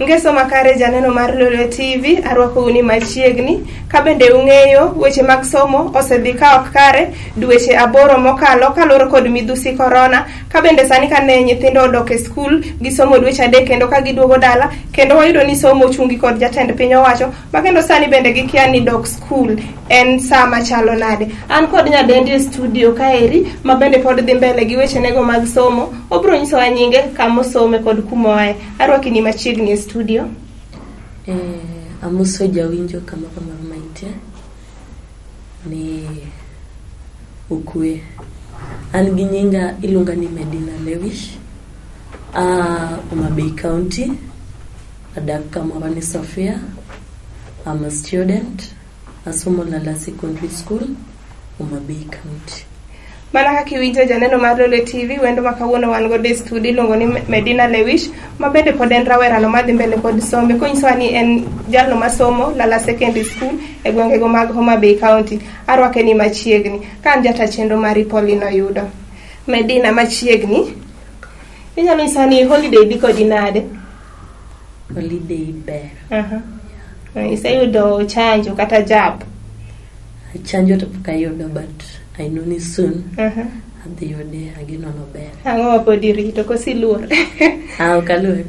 Ngeso makare janeno mar Lolwe TV, arwakou ni machiegni. Ka bende ung'eyo, weche mag somo osedhi ka ok kare dweche 8 mokalo kaluwore kod midhusi korona. Ka bende sani kane nyithindo odok e skul, gisomo dweche 3 kendo ka giduogo dala, kendo wayudo ni somo ochungi kod jatend piny owacho, ma kendo sani bende gikia ni dok skul en saa machalo nade. An kod nyadendi e studio kaeri, ma bende pod dhi mbele gi weche nego mag somo. Obiro nyisowa nyinge, kama osome kod kuma oaye. Arwaki ni machiegni e studio. Amoso jawinjo kamoro amora ma intie ni okwe. An gi nyinga iluonga ni Medina Lewish. A Homa Bay County. Adak kamoro ni Sofia. I'm a student. Asomo Lala Secondary School, Homa Bay County. Mana kaka iwinjo janeno mar Lolwe TV, wendo ma kawuono wan godo e studio iluongo ni Medina Lewish, ma bende pod en rawerano madhi mbele kod sombe, konyisowa ni en jalno masomo Lala Secondary School e gwengego mag Homa Bay County. Arwake ni machiegni, ka an jata chenro mari Pauline Oyudo. Medina machiegni, inyalo nyisa ni holiday dhi kodi nade? Holiday ber. Iseyudo chanjo kata jab? Chanjo to pok ayudo, but I know ni soon adhi yude, ageno nober. Ang'o ma pod irito koso iluor? Ah, ok aluor.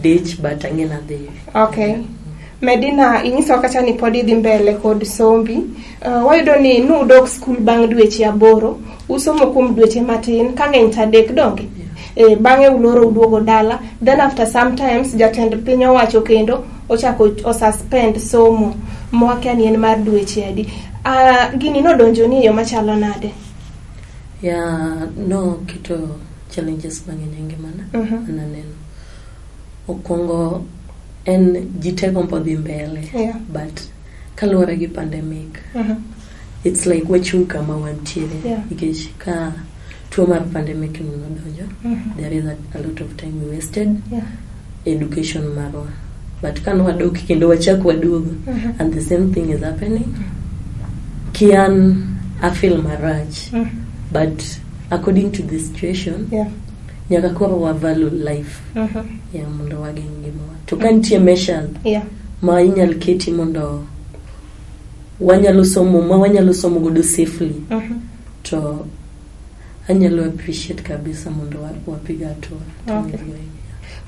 Dich, but ang'e ni adhi. Okay. Medina, inyisowa kacha ni pod idhi mbele kod sombi. Wayudo ni nudok skul bang' dweche 8, usomo kuom dweche matin, ka ng'eny to 3 donge? Yeah. Bang'e uloro uduogo dala, then after sometimes jatend piny owacho kendo ochako osuspend somo mwakia ni en mar dweche adi. Gini nodonjo ni e yo machalo nade? Yeah, no keto challenges mang'eny e ngimana. An aneno. Okwongo en ji te gombo dhi mbele. But kaluwore gi pandemic, it's like wachung' kama wantiere. Nikech ka tuo mar pandemic ni nodonjo, there is a lot of time we wasted. Education marwa. But ka nwadok kendo wachak waduogo, and the same thing is happening. Kian I feel marach, but according to the situation, nyaka koro wa value life. Yeah, mondo wageng' ngimawa. To ka nitie measures ma inyal keti mondo wanyalo somo ma wanyalo somo godo safely, to anyalo appreciate kabisa mondo wapiga hatua.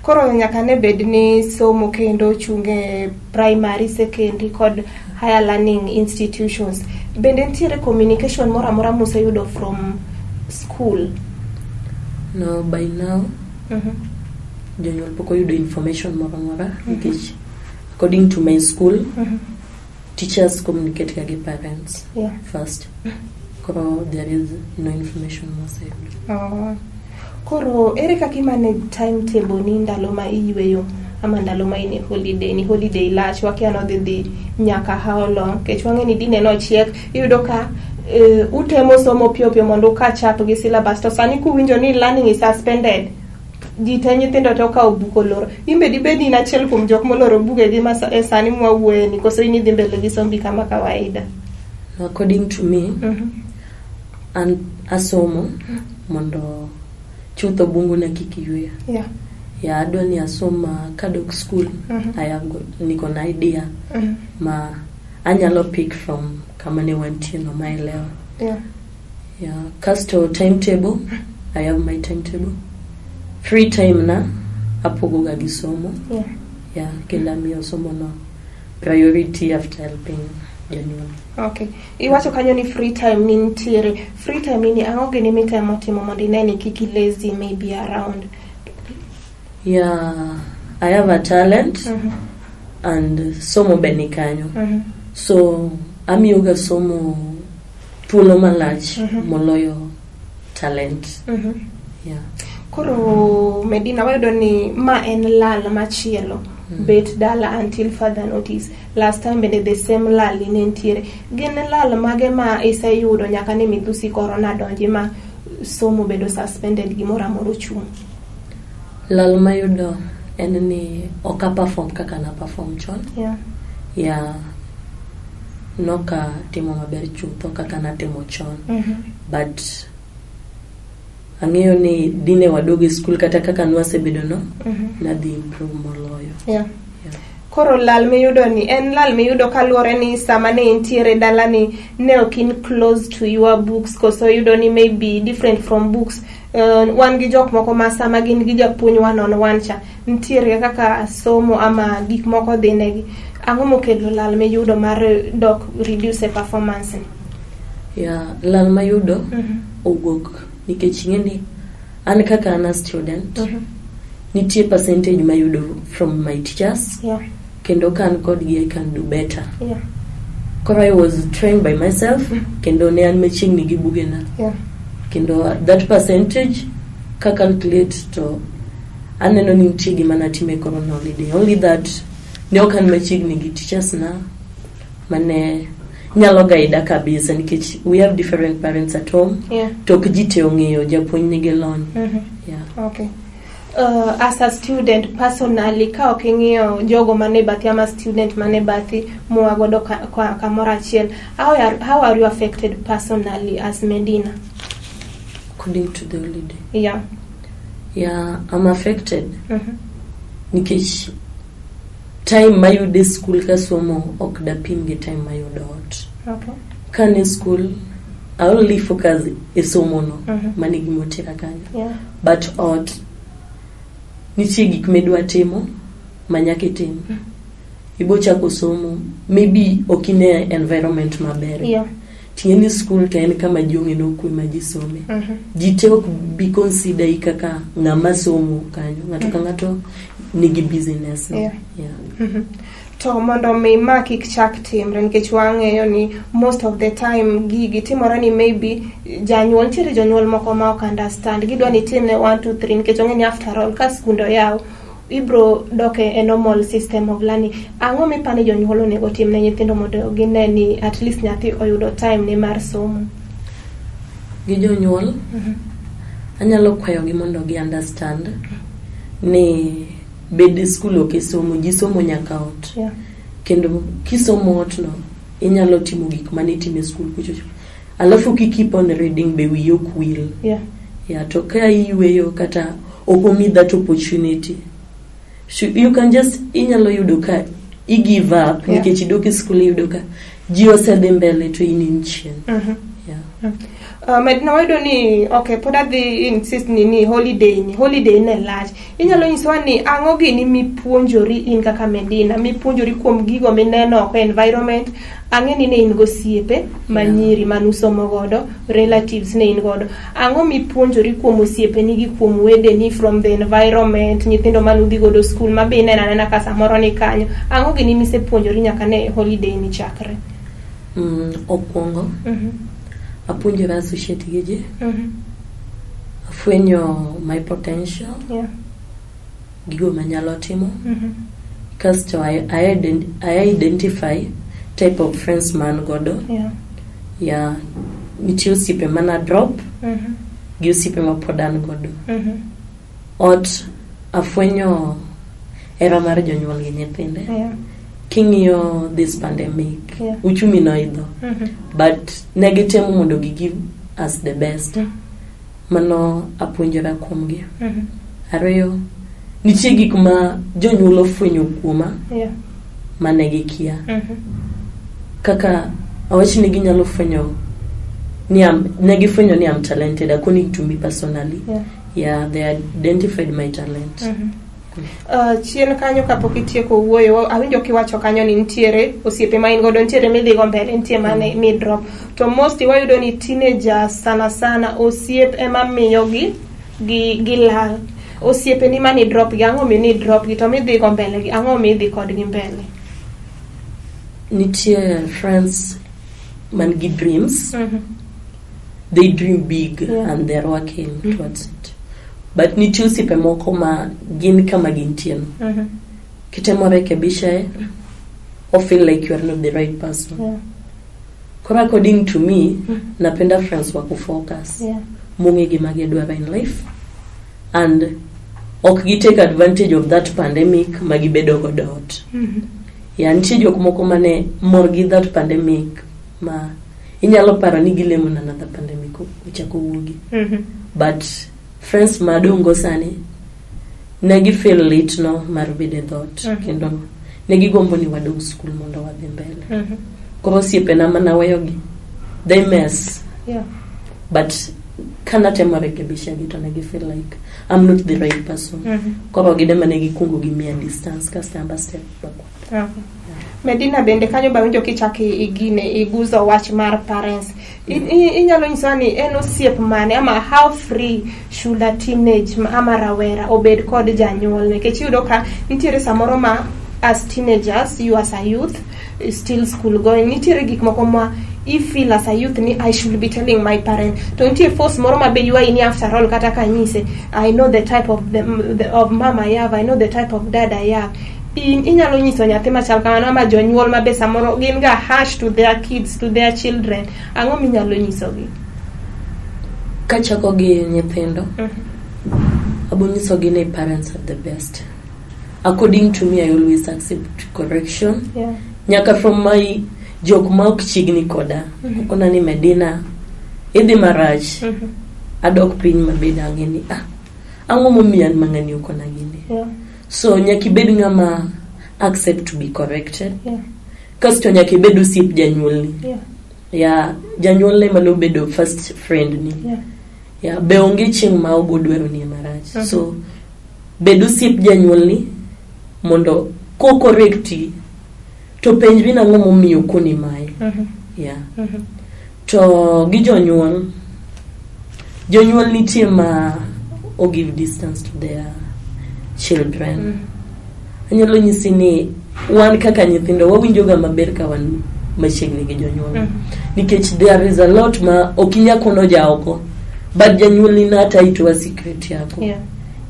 Koro nyaka ne bed ni somo kendo chung e primary, secondary kod higher learning institutions. Bende nitiere communication moro amora museyudo from school? No, by now jonyuol pok oyudo information moro amora nikech according to my school, teachers communicate ga gi parents first. Koro there is no information moseyudo. Oh. Koro ere kaka imanage timetable ni ndalo ma iyweyo ama ndalo ma in e holiday ni holiday lach wakia nodhi dhi nyaka how long kech wang'e ni dine nochiek iyudo ka utemo somo piyo piyo mondo uka chap gi syllabus to sani kuwinjo ni learning is suspended ji te nyithindo te okawo buk oloro in be dibed ni in achiel kuom jok moloro bugegi ma e sani mwawuoye ni koso in idhi mbele gi sombi kama kawaida? According to me, an asomo mondo chutho obwongona kik ywe. Yeah, adwa ni asom ma kadok school, I have got, niko na idea ma anyalo pick from kama ne wantie no maelewa. Yeah. Kasto timetable, I have my timetable. Free time na apogo ga gi somo. Yeah, kendo amiyo somo no priority after helping janyuol. Okay. Iwacho kanyo ni free time ni nitiere. Free time ni ang'o gini mitemo timo mondo ine ni kik lazy maybe around? Yeah, I have a talent and somo be ni kanyo. So amiyoga somo thuolo malach moloyo talent. Yeah. Koro Medina wayudo ni ma en lal machielo. Bet dala until further notice. Last time bende the same lal ne nitiere. Gin lal mage ma iseyudo nyaka ne midhusi corona donji ma somo bedo suspended gimoro amora ochung'? Lal mayudo en ni ok a perform kaka na perform chon. Yeah. Noka timo maber chutho kaka natimo chon. But Ang'eyo ni dine wadog e skul kata kaka nwasebedo no, nadhi improve moloyo. Yeah. Koro lal miyudo ni en lal miyudo kaluwore ni sama ne intiere dalani ne ok in close to your books, koso yudo ni maybe different from books? Wan gi jok moko ma sama gin gi japuonj one on one cha nitiere kaka somo ama gik moko dhi negi. Ang'o mokelo lal miyudo mar dok reduce e performance ni? Yeah, lal mayudo owuok nikech ing'e ni an kaka an a student, nitie percentage mayudo from my teachers, kendo ka an kodgi I can do better. Koro I was trying by myself, kendo ne an machiegni gi bugena, kendo that percentage ka calculate to aneno ni nitie gima natimo e corona holiday, only that ne ok an machiegni gi teachers na mane nyalo guide kabisa, nikech we have different parents at home, to ok ji te ong'eyo japuonj nigi lony. Yeah. Okay. As a student personally, ka ok ing'iyo jogo mane bathi ama student mane bathi mua godo kamoro achiel, how are you affected personally as Medina? According to the holiday? Yeah. Yeah, I'm affected nikech time mayudo e skul ka somo ok dapim gi time mayudo ot. Ka an e skul, I only focus e somo no. Mano e gima otera kanyo. But ot nitie gik midwa timo ma nyaka itim. Ibo chako somo, maybe ok ine environment maber. Ting'e ni skul to en kama ji ong'e nokwe ma ji some. Ji te ok bi consider i kaka ng'ama somo kanyo. Ng'ato ka ng'ato nigi business ne. Yeah. To mondo mi ma kik chak timre, nikech wang'eyo ni most of the time gigi timore ni maybe janyuol, nitiere jonyuol moko ma ok understand, gidwa ni timne 1 2 3, nikech ong'e ni after all ka skunde oyaw ibro dok e normal system of learning. Ang'o mipani jonyuol onego tim ne nyithindo mondo gine ni at least nyathi oyudo time ne mar somo? Gi jonyuol, anyalo kwayogi mondo gi understand ni bed e skul ok e somo, ji somo nyaka ot. Kendo kisomo ot no, inyalo timo gik mane itimo e skul kuchocho. Alafu ki keep on reading be wiyi ok wil. Yeah, to ka iyweyo kata ok omi that opportunity, so you can just inyalo yudo ka i give up, nikech idok e skul iyudo ka ji osedhi mbele to in in chien. Yeah. Medna wayudo ni, okay, pod adhi insist ni holiday ni holiday ne lach. Inyalo nyisowa ni ang'o gini mipuonjori in kaka Medina, mipuonjori kuom gigo mineno oko e environment? Ang'e ni ne in gosiepe manyiri manusomo godo, relatives ne in godo. Ang'o mipuonjori kuom osiepeni gi kuom wedeni from the environment, nyithindo manudhi godo school ma be ineno anena ka samoro ni kanyo? Ang'o gini misepuonjori nyaka ne holiday ni chakre? Okwongo apuonjora associate gi ji, afwenyo my potential, gigo manyalo timo. Kasto I identify type of friends ma an godo. Yeah, nitie osiepe mana drop gi osiepe ma pod an godo. Ot afwenyo hera mar jonyuol gi nyithinde. King'iyo this pandemic, uchumi noidho, but ne gitemo mondo gi give us the best. Mano apuonjora kuomgi. Ariyo, nitie gik ma jonyuol ofwenyo kuoma mane gikia. Kaka awach ni ginyalo fwenyo ni ne gifwenyo ni I'm talented according to me personally. Yeah, they identified my talent. Chien kanyo kapok itieko wuoyo, awinjo kiwacho kanyo ni nitiere osiepe ma in godo, nitiere midhigo mbele, nitie mane mi drop. To mostly wayudo ni teenagers sana sana osiep ema miyo gi gilal. Osiepe ni mani drop gi, ang'o mi ni drop gi? To midhigo mbele gi, ang'o midhi kodgi mbele? Nitie friends man gi dreams. They dream big and they're working towards it, but nitie osiepe moko ma gin kama gintie no, kitemo rekebisha e or feel like you are not the right person. Koro according to me, napenda friends wa kufocus, mong'e gima gidwaro in life and ok gi take advantage of that pandemic ma gibedo godo ot. Ya, nitie jok moko mane mor gi that pandemic ma inyalo paro ni gilemo na another pandemic ochako wuogi, but Friends ma adong' sani ne gi feel lit no mar bedo e dhoot kendo ne gigombo ni wadog skul mondo wadhi mbele. Koro osiepena manaweyogi they mess but kanatemo rekebisha gi to ne gi feel like I'm not the right person. Koro gin ema ne gikwongo gimiya distance kasto an be step backward. Okay. Medina bende kanyo bawinjo kichako igine iguzo wach mar parents. Inyalo nyisowa ni en osiep mane ama how free should a teenage ama rawera obed kod janyuol nikech iyudo ka nitiere samoro ma as teenagers you as a youth still school going nitiere gik moko ma i feel as a youth ni I should be telling my parent to nitie force moro ma be ywayi ni after all kata kanyise I know the type of of mom I have, I know the type of dad I have. Inyalo nyiso nyathi machal kamano ama jonyuol ma be samoro gin ga harsh to their kids, to their children, ang'o minyalo nyisogi? Kachako gi nyithindo, abo nyisogi ni parents are the best. According to me, I always accept correction. Nyaka from my jok ma ok chiegni koda, okona ni Medina, idhi marach. Adok piny mabed ang'e ni ah, ang'o momiyo an mang'ani okona gini. So nyaka ibed ng'ama accept to be corrected. Kasto nyaka ibed osiep janyuolni. Yeah, janyuolne ema nobedo first friend ni. Yeah, be onge chieng' ma obo dwaro ni marach. So bed osiep janyuolni mondo ko correcti to penjri nang'o momiyo okoni mae. Yeah. To gi jonyuol, jonyuol nitie ma o give distance to their children. Anyalo nyisi ni wan kaka nyithindo wawinjo ga maber ka wan machiegni gi jonyuol. Nikech there is a lot ma ok inyal kono jaoko but janyuolni na hata itoa secret yako.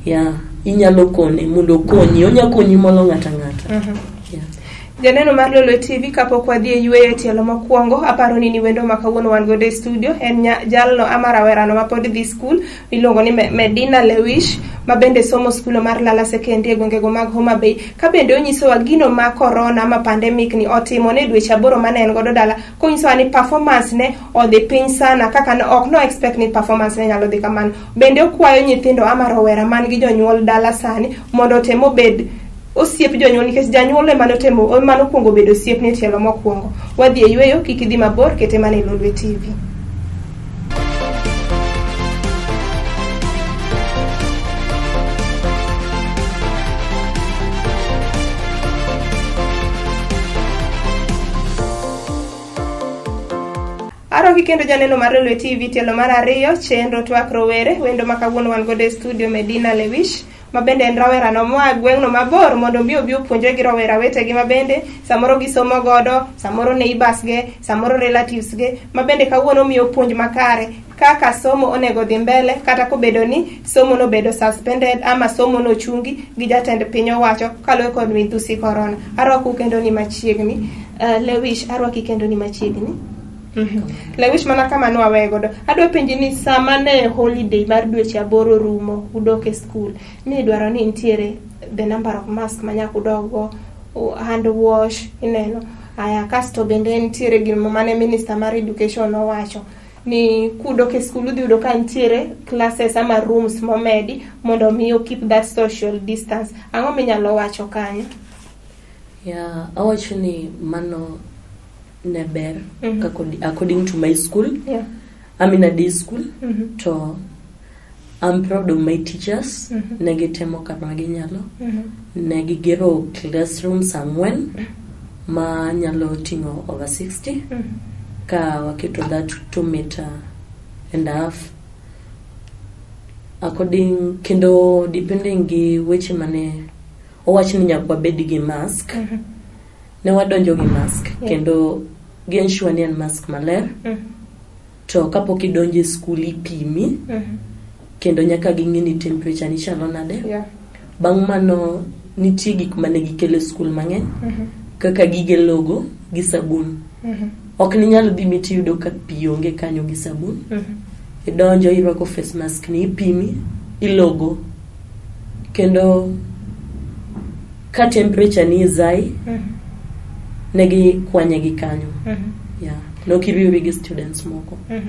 Yeah, inyalo kone mondo okonyi, onya konyi molo ng'ata ng'ata. Yeah. Janeno mar Lolwe TV, kapok wadhi e yueyo e tielo mokwongo, aparo ni ni wendo ma kawuono wan godo e studio en jalno ama rawerano ma pod dhi skul miluongo ni Medina Lewish ma bende somo skulo mar Lala Secondary e gwengego mag Homa Bay, ka bende onyisowa gino ma corona ama pandemic ni otimo ne dweche 8 mane en godo dala, konyisowa ni performance ne odhi piny sana kaka ne ok no expect ni performance ne nyalo dhi kamano. Bende okwayo nyithindo ama rowera man gi jonyuol dala sani mondo otem obed osiep jonyuol nikech janyuol ema notemo ema nokwongo bedo osiepni e tielo mokwongo. Wadhi e yueyo, kik idhi mabor, kete mana e Lolwe TV. Aroki kendo janeno mar Lolwe TV tielo mar 2, chenro twak rowere, wendo ma kawuono wan godo e studio Medina Lewish ma bende en rawerano moa e gweng'no mabor mondo obi obi opuonjre gi rowera wetegi ma bende samoro gisomo godo, samoro neighbors ge, samoro relatives ge, ma bende kawuono miyo puonj makare kaka somo onego dhi mbele kata kobedo ni somo nobedo suspended ama somo nochungi gi jatend piny owacho kaluwore kod midhusi corona. Arwakou kendo ni machiegni. Lewish, arwaki kendo ni machiegni. Lewish, mana kama nwawe godo. Adwa penji ni sama ne holiday mar dweche 8 rumo, udok e skul, ni dwaro ni nitiere the number of mask ma nyaka udog go, hand wash, ineno. Aya, kasto bende nitiere gima mane minister mar education owacho ni kudok e skul udhi yudo ka nitiere classes ama rooms momedi mondo mi keep that social distance. Ang'o minyalo wacho kanyo? Yeah, awacho ni mano ne ber according to my school. I'm in a day school. To I'm proud of my teachers. Ne gitemo kar ma ginyalo. Ne gigero classrooms 4 ma nyalo ting'o over 60 ka waketo that 2 meter and a half according kendo depending gi weche mane owach ni nyaka wabed gi mask. Ne wadonjo gi mask kendo gi ensure ni en mask maler. To kapok idonjo e skul ipimi kendo nyaka ging'e ni temperature ni chalo nade. Bang' mano nitie gik mane gikelo e skul mang'eny kaka gige logo gi sabun. Ok ninyal dhi mitiyudo ka pi onge kanyo gi sabun. Idonjo irwako face mask ni ipimi ilogo kendo ka temperature ni is high ne gikwanye gi kanyo. Yeah. Nokiriwri gi students moko. Yeah.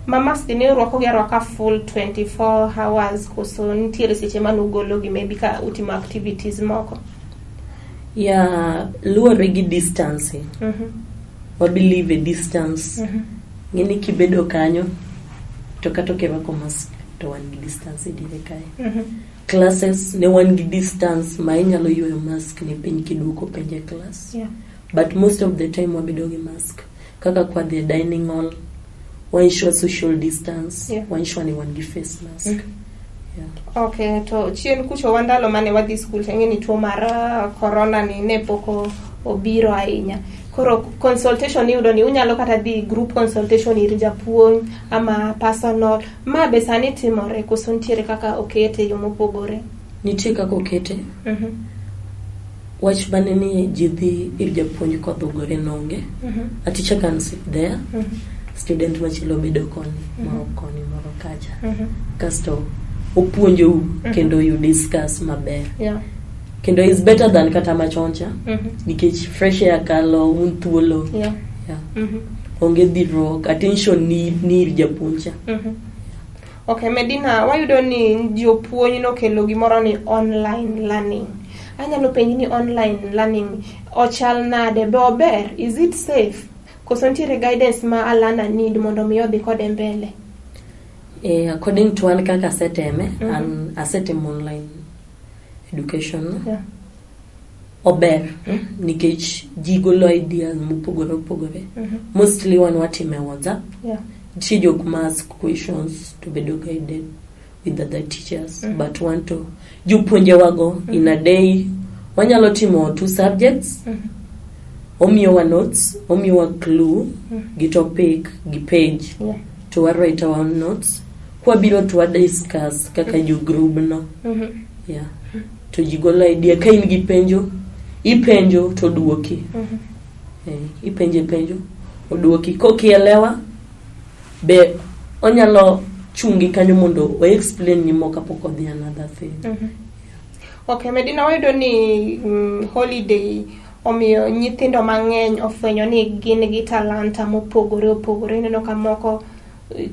Ma mask ni urwako gi arwaka full 24 hours koso nitiere seche mane ugolo gi maybe ka utimo activities moko? Yeah, luwore gi distance. Wa believe e distance. Ng'eni kibedo kanyo to kata ok irwako mask to wan gi distance e diere kae. Classes ne wan gi distance ma inyalo yweyo mask ni piny kiduoko penj e class. But most of the time wabedo gi mask. Kaka kwa dhi e dining hall, wa ensure social distance, wa ensure ni wan gi face mask. Yeah. Okay, to chien kucho wa ndalo mane wadhi skul to ing'e ni tuo mar corona ni ne pok obiro ahinya. Koro consultation iyudo ni unyalo kata dhi group consultation ir japuonj ama personal. Ma be sani timore koso nitiere kaka okete e yo mopogore? Nitie kaka okete. Wach mane ni ji dhi ir japuonj kodhugore nonge. A teacher can sit there. Student machielo bedo koni, moro koni, moro kacha. Kasto opuonjou kendo you discuss maber. Kendo is better than kata machon cha. Nikech fresh air kalo, un thuolo. Yeah. Onge dhirruok, attention ni ir japuonj cha. Okay, Medina, wayudo ni jopuonj nokelo gimoro ni online learning. Anyalo penji ni online learning ochal nade, be ober? Is it safe? Koso nitiere guidance ma a learner need mondo mi odhi kode mbele? According to an kaka aseteme, an asetimo online education. Ober nikech ji golo ideas mopogore opogore. Mostly wan watime WhatsApp. Nitie jok ma ask questions to bedo guided with other teachers. But wan to jopuonjewago in a day wanyalo timo 2 subjects. Omiyowa notes, omiyowa clue gi topic gi page. To wa write our own notes. Kwabiro to wa discuss kaka jo group no. Yeah. To ji golo idea ka in gi penjo, ipenjo to duoki. Ipenje penjo, oduoki. Kokielewa, be onyalo chungi kanyo mondo o explain ni moko kapok odhi another thing. Okay, Medina, wayudo ni holiday omiyo nyithindo mang'eny ofwenyo ni gin gi talanta mopogore opogore. Ineno ka moko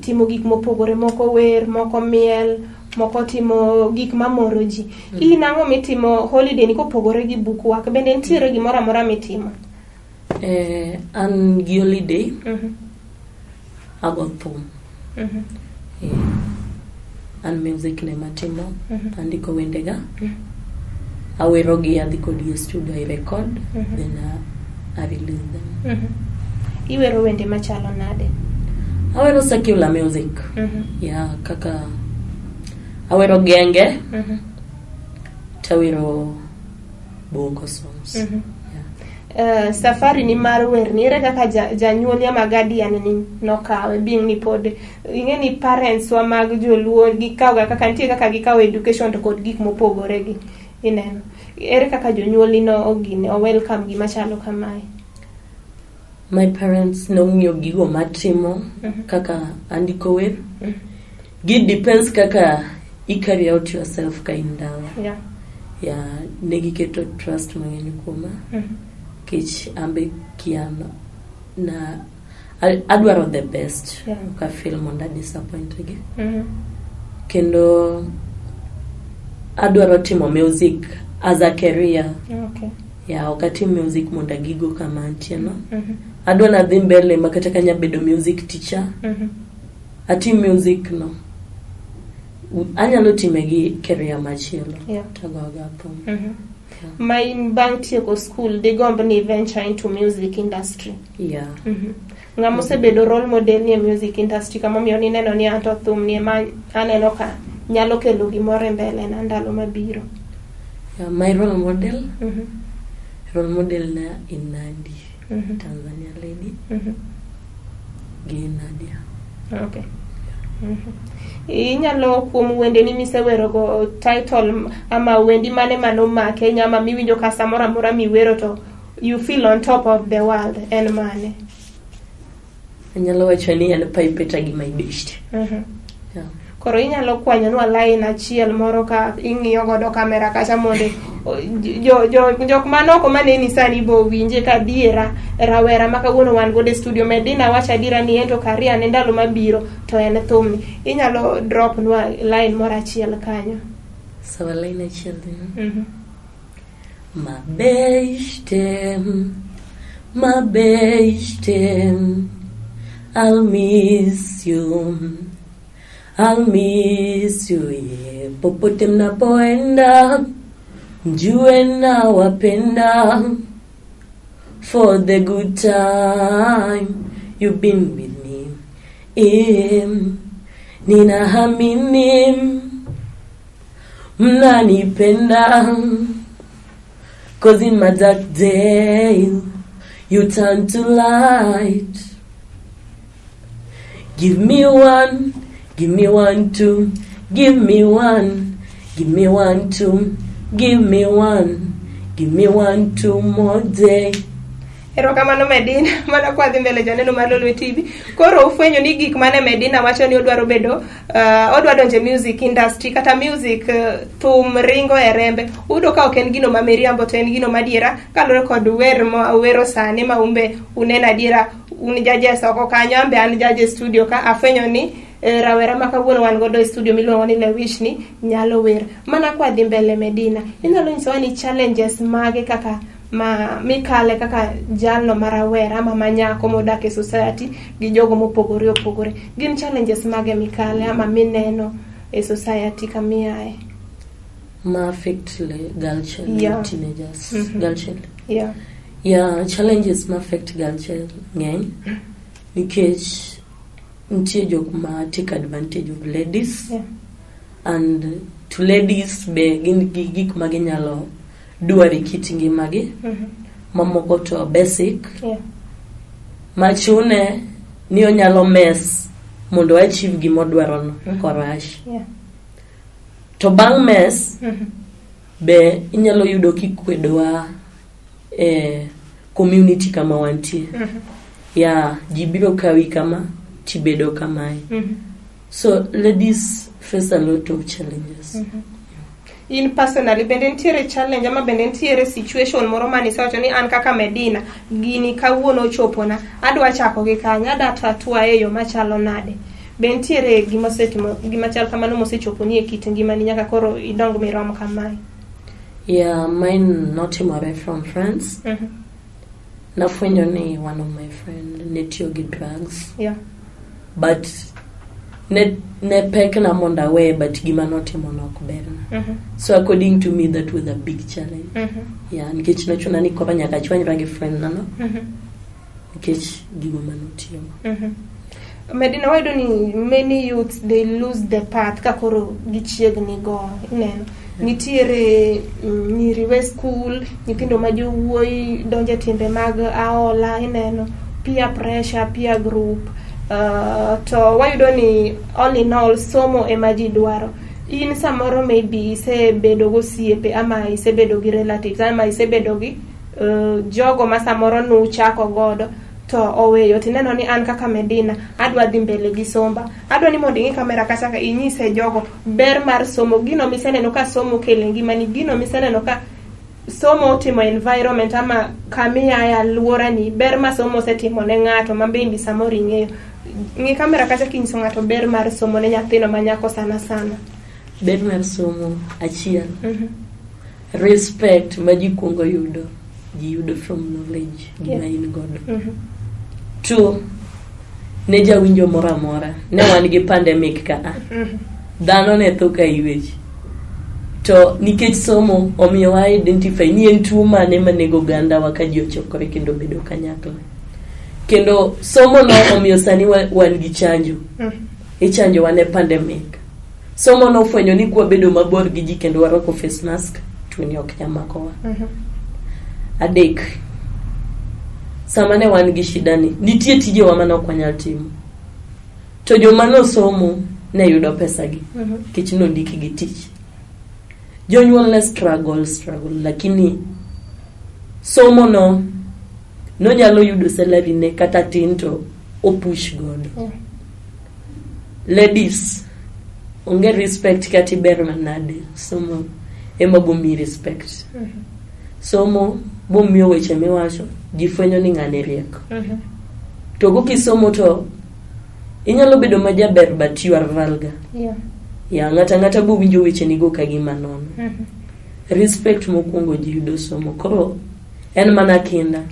timo gik mopogore, moko wer, moko miel, moko timo gik mamoro ji. In ang'o mitimo holiday ni kopogore gi book work? Bende nitiere gimoro amora mitimo? An gi holiday, ago thum. An music ne matimo, andiko wendega, awerogi, adhi kodgi e studio, I record, then I release them. Iwero wende machalo nade? Awero secular music. Yeah, kaka awero genge, tawero bongo songs. Yeah. Safari ni mar wer ni ere kaka janyuol ama guardian ni nokawe being ni pod ing'e ni parents wa mag joluo gikawoga kaka nitie kaka gikawo education to kod gik mopogore gi ineno ere kaka jonyuol ni no ogine o welcome gima chalo kamae? My parents nong'iyo gigo matimo kaka andiko wer. Gi depends kaka i carry out yourself ka in dala. Yeah, ne giketo trust mang'eny kuoma. Kech ambe kian na adwaro the best. Ok a feel mondo a disappoint gi. Kendo adwaro timo music as a career. Yeah, ok atim music mondo agigo kama antie no. Adwa nadhi mbele ma kata ka anya bedo music teacher. Atim music no. Anyalo time gi career machielo. Tago aga thum. Ma in bang' tieko school digomb ni venture into music industry? Yeah. Ng'ama osebedo role model ni e music industry kama omiyo nineno ni anto thum ni ema aneno ka nyalo kelo gimoro e mbele na ndalo mabiro? Yeah, my role model, role model na in Nandi, Tanzania lady, gi Nadia. Okay. Inyalo kuom wendeni misewerogo title ama wendi mane manomake ama miwinjo ka samoro amora miwero to you feel on top of the world en mane? Anyalo wacho ni en Paipeta gi My Best. Yeah. Koro inyalo kwanyonwa line achiel moro ka ing'iyo godo kamera kacha mondo jo, jo, jok manoko maneni sani bo winje ka adiera rawera ma kawuono wan godo e studio Medina wacho adiera ni ento career ne ndalo mabiro to en thumni. Inyalo drop nwa line moro achiel kanyo. Sawa, line achiel. Mabeshte, mabeshte, I'll miss you, I'll miss you, yeah. Popote mnapoenda, mjue nawapenda. For the good time you've been with me. Ninaamini mnanipenda, 'cause in my dark day you turn to light. Give me one, give me one, two, give me one, give me one, two, give me one, give me one, two more day. Erokamano Medina, mana kwa dhi mbele janeno mar Lolwe TV. Koro ufwenyo ni gik mane Medina wacho ni odwaro bedo odwa donjo e music industry kata music thum ringo e rembe. Uyudo ka ok en gino ma miriambo to en gino madiera kaluwore kod wer ma owero sani ma umbe uneno adiera un judges oko kanyo ambe an judge e studio ka afwenyo ni rawera ma kawuono wan godo e studio miluongo ni Lewish ni nyalo wer. Mana kwa dhi mbele Medina, inyalo nyisowa ni challenges mage kaka ma mikale kaka jalno ma rawera ama manyako modak e society gi jogo mopogore opogore. Gin challenges mage mikale ama mineno e society kamiae? Ma affect le girl child, teenagers, girl child. Yeah, challenges ma affect girl child ng'eny nikech nitie jok ma take advantage of ladies. And to ladies be gin gi gik ma ginyalo dwaro e kit ngimagi mamoko to basic machune ni onyalo mess mondo achieve gimodwarono korush. To bang' mess be inyalo yudo kikwedowa e community kama wantie. Yeah, ji biro kawi kama tibedo kamae. So ladies face a lot of challenges. In personally, bende nitiere challenge ama bende nitiere situation moro mane isewacho ni an kaka Medina, gini kawuono ochopona, adwa chako gi kanye, adwa tatua e yo machalo nade? Be nitiere gima osetimo, gima chal kamano mosechoponi e kit ngimani nyaka koro idong mirom kamae? Yeah, mine notimore from friends. Nafwenyo ni one of my friend ne tiyo gi drugs. But ne pek na mondo awe, but gima notimo nok berna. So according to me, that was a big challenge. Yeah, nikech nochuna ni koro nyaka achwanyra gi friend na no. Nikech gigo manotiyo. Medina, wayudo ni many youths, they lose the path ka koro gichiegni go ineno nitiere nyiri we school, nyithindo ma jowuoyi donjo e timbe mag aola, ineno peer pressure, peer group, to wayudo ni all in all somo ema ji dwaro. In samoro maybe isebedo gosiepe ama isebedo gi relatives ama isebedo gi jogo ma samoro nuchako godo to oweyo tineno ni an kaka Medina adwa dhi mbele gi somba, adwa ni mondo ing'i kamera kacha ka inyise jogo ber mar somo, gino miseneno ka somo kelo e ngimani, gino miseneno ka somo otimo e environment ama kamiaye aluorani, ber ma somo osetimo ne ng'ato ma bende samoro ing'eyo. Ng'i kamera kacha kinyiso ng'ato ber mar somo ne nyathino ma nyako sana sana. Ber mar somo achiel. Respect ma ji kuongo yudo, ji yudo from knowledge gima in godo. Two, ne jawinjo moro amora, ne wan gi pandemic ka a. Dhano ne tho ka ywech. To nikech somo omiyo wa identify ni en tuo mane manego ogandawa ka ji ochokore kendo bedo kanyakla. Kendo somo no omiyo sani wan gi chanjo. Ichanjo wa ne pandemic. Somo no ofwenyo ni kwabedo mabor gi ji kendo warwako face mask, tuoni ok nyal makowa. Adek, sama ne wan gi shida ni, nitie tijewa mane ok wanyal timo. To joma nosomo ne yudo pesa gi, nikech nondiki gi tich. Jonyuol ne struggle, struggle, lakini somo no nonyalo yudo salary ne kata tin to opush godo. Ladies, Onge respect kata iber manade, somo ema bomiyi respect. Somo bomiyo weche miwacho ji fwenyo ni ng'ani riek. To kokisomo to inyalo bedo ma jaber but you are vulgar. Ya ng'ata ng'ata bowinjo wechenigo ka gima nono. Respect mokwongo ji yudo somo. Koro en mana kinda.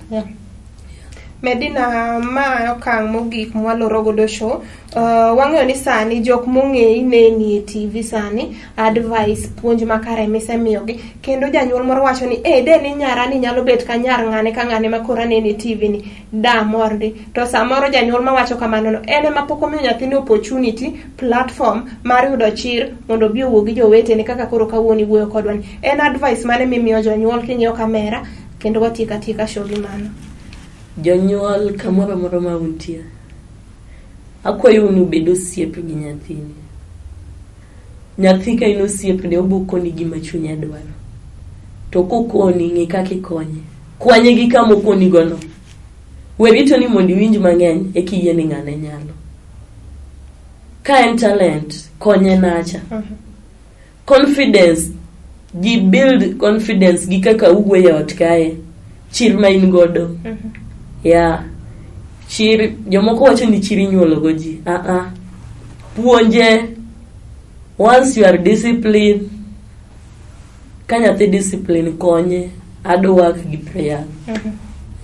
Medina, ma okang' mogik mwaloro godo show. Wang'eyo ni sani jok mong'eyi neni e TV sani, advice, puonj makare misemiyogi, kendo janyuol moro wacho ni eh, de ni nyara ni nyalo bet ka nyar ng'ane ka ng'ane ma koro anene e TV ni, da mor ndi. To samoro janyuol mawacho kamano no, en ema pok omiyo nyathine opportunity, platform mar yudo chir mondo obi owuo gi jowetene kaka koro kawuono iwuoyo kodwa ni. En advice mane mimiyo jonyuol king'iyo kamera kendo watieko atieka show gi mano? Jonyuol kamoro amora ma untie, akwayou ni ubed osiep gi nyathini. Nyathi ka in osiepne obo koni gima chunye dwaro. To kokoni ng'i kaka ikonye. Kwanye gi kama okonigo no. We rito ni mondo iwinj mang'eny eka iyie ni ng'ane nyalo. Ka en talent, konye nacha. Confidence, ji build confidence gi kaka uwuoyo e ot kae. Chir ma in godo. Yeah. Chir, jomoko wacho ni chir inyuolo go ji. Ah ah. Puonje. Once you are disciplined, ka nyathi discipline konye, hard work gi prayer.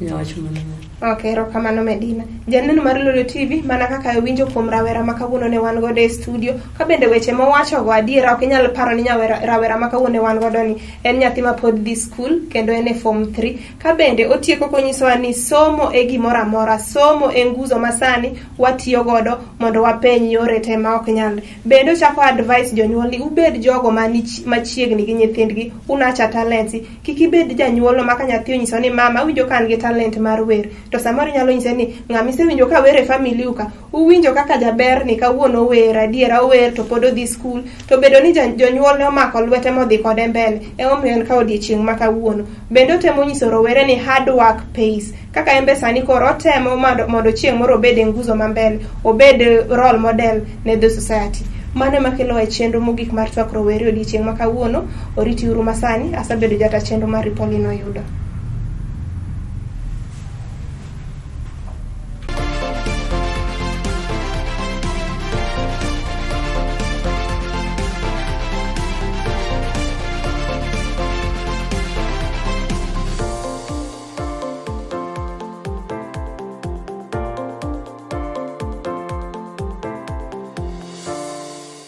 Nyawacho mana mano. Ok, erokamano Medina. Janeno mar Lolwe TV, mana kaka iwinjo kuom rawera ma kawuono ne wan godo e studio, ka bende weche mowachogo adiera ok inyal paro ni nyawera, rawera ma kawuono ne wan godo ni en nyathi ma pod dhi skul kendo en e form 3. Ka bende otieko konyisowa ni somo e gimoro amora, somo e nguzo ma sani watiyo godo mondo wapeny yore te ma ok nyalre. Bende ochako advice jonyuol ni ubed jogo ma machiegni gi nyithindgi, unacha talents. Kik ibed janyuolno ma ka nyathi onyiso ni mama awinjo ka an gi talent mar wer, to samoro inyalo nyise ni ng'ama isewinjo ka wer e family u ka, uwinjo kaka jaber ni kawuono ower, adiera ower to pod odhi skul, to bedo ni jonyuolne omako lwete modhi kode mbele, emomiyo en ka odiechieng' ma kawuono. Bende otemo nyiso rowere ni hard work pays. Kaka en be sani koro otemo mondo chieng' moro obed e nguzo ma mbele, obed role model ne the society. Mano ema kelowa e chenro mogik mar twak rowere odiechieng' ma kawuono. Oriti uru masani, asebedo jata chenro mar Pauline Oyudo.